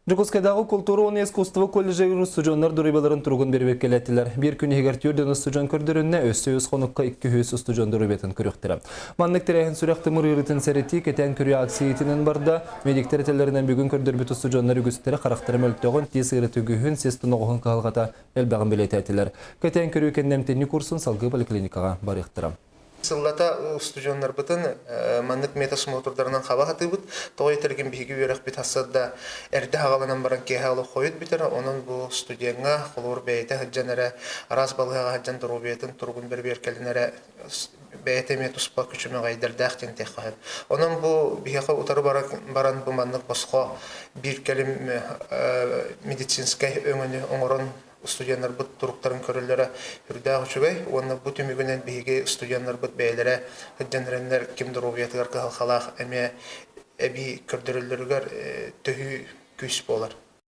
Дьокуускайдааҕы култуура уонна искусство колледжыгар устудьуоннар доруобуйаларын туругун бэрэбиэркэлээтилэр. Биир күн иһигэр 4 устудьуон көрдөрүннэ, өссө үс хонукка 200 устудьуон доруобуйатын көрүөхтэрэ. Маннык тэрээһин сүрэх-тымыр ыарыытын сэрэтии, кэтээн көрүү акциятынан барда. Медиктэр этэллэринэн бүгүн көрдөрбүт устудьуоннар үгүстэрэ харахтара мөлтөҕүн, тиис ыарыыта үгүһүн, сис тоноҕоһун кыһалҕата элбэҕин бэлиэтээтилэр. Кэтээн көрүү кэннэ эмтэнии курсун салгыы поликлиникаҕа барыахтара. Сыллата устудьуоннарбытын маннык медосмотрдарынан хаба сатыыбыт. Тоҕо этэргин биһиги үөрэхпит хасса да эрдэ хаҕаланан баран киэһэ олох хойут бүтэр. Онон бу студеҥҥа холобур бэйэтэ сылдьан эрэ араас балыыһаҕа сылдьан доруобуйатын туругун бэрэбиэркэлэнэрэ бэйэтэ эмиэ туспа күчүмэҕэйдэрдээх диэн этиэххэ сөп. Онон бу биһиэхэ утары баран бу маннык босхо биир кэлим медицинскэй өҥөнү оҥорон студеннарбыт туруктарын көрөллөрө үрдээх үчүгэй уонна бу түмүгүнэн биһиги студеннарбыт бэйэлэрэ сылдьан эрэннэр ким доруобуйатыгар кыһалҕалаах эмиэ эбии көрдөрөллөрүгэр төһүү күүс буолар.